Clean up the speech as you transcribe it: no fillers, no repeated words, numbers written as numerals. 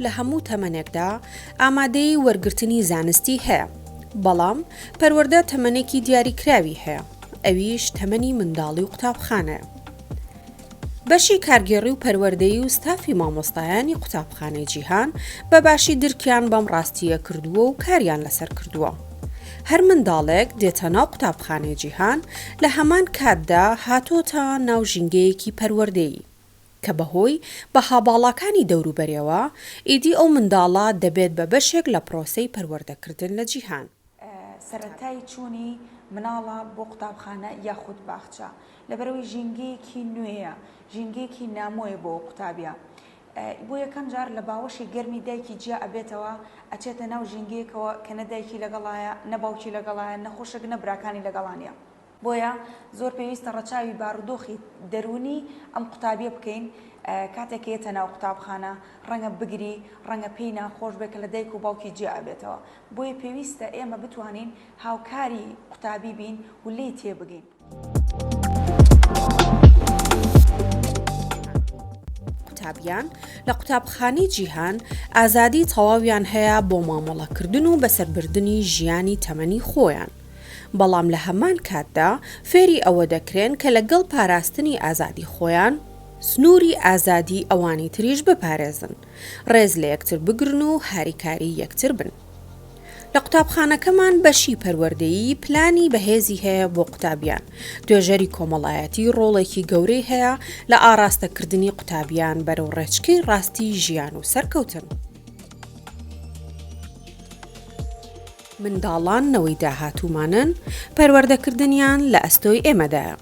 لە هەموو تەمەنێکدا ئامادەیی وەرگرتنی زانستی هەیە، بەڵام پەروەردە تەمەنێکی دیاریکراوی هەیە، ئەویش تەمەنی منداڵی و قوتابخانەیە. بەشی کارگێڕی و پەروەردەیی و ستافی مامۆستایانی قوتابخانەی جیهان بە باشی درکیان بەم ڕاستییە کردووە و کاریان لەسەر کردووە. هەر منداڵێک دێتە ناو قوتابخانەی جیهان لە هەمان کاتدا هاتۆتە ناو ژینگەیەکی پەروەردەیی کە بەهۆی بەها باڵاکانی دەوروبەرێوە ئیدی ئەو منداڵە دەبێت بە بەشێک لە پرۆسەی پەروەردەکردن لە جیهان. سەرەتای چوونی مناڵە بۆ قوتابخانە یاخود باخچە لەبەرئەوەی ژینگەیەکی نوێیە، ژینگەیەکی نامۆیە بۆ ئەو قوتابیە. بۆ یەکەم جار لە باوەشی گەرمی دایکی جیا ئەبێتەوە، ئەچێتە ناو ژینگەیەکەوە کە نە دایکی لەگەڵایە، نە باوکی لەگەڵایە، نە خوشک، نە براکانی لەگەڵا نیە. بۆیە زۆر پێویستە ڕەچاوی بارودۆخی دەروونی ئەم قوتابیە بکەین کاتێک کە یەتە ناو قوتابخانە، ڕەنگە بگری، ڕەنگە پێی ناخۆش بێت کە لە دایک و باوکی جیا ئەبێتەوە. بۆیە پێویستە ئێمە بتوانین هاوکاری قوتابی بین و لێی تێبگەین. قوتابیان لە قوتابخانەی جیهان ئازادی تەواویان هەیە بۆ مامەڵەکردن و بەسەربردنی ژیانی تەمەنی خۆیان، بەڵام لە هەمان کاتدا فێری ئەوە دەکرێن کە لەگەڵ پاراستنی ئازادی خۆیان، سنووری ئازادی ئەوانی تریش بپارێزن، ڕێز لە یەکتر بگرن و هاریکاری یەکتر بن. لە قوتابخانەکەمان بەشی پەروەردەیی پلانی بەهێزی هەیە بۆ قوتابیان، توێژەری کۆمەڵایەتی ڕۆڵێکی گەورەی هەیە لە ئاڕاستەکردنی قوتابیان بەرەو ڕێچکەی ڕاستی ژیان و سەرکەوتن. منداڵان نەوەی داهاتوومانن، پەروەردەکردنیان لە ئەستۆی ئێمەدایە.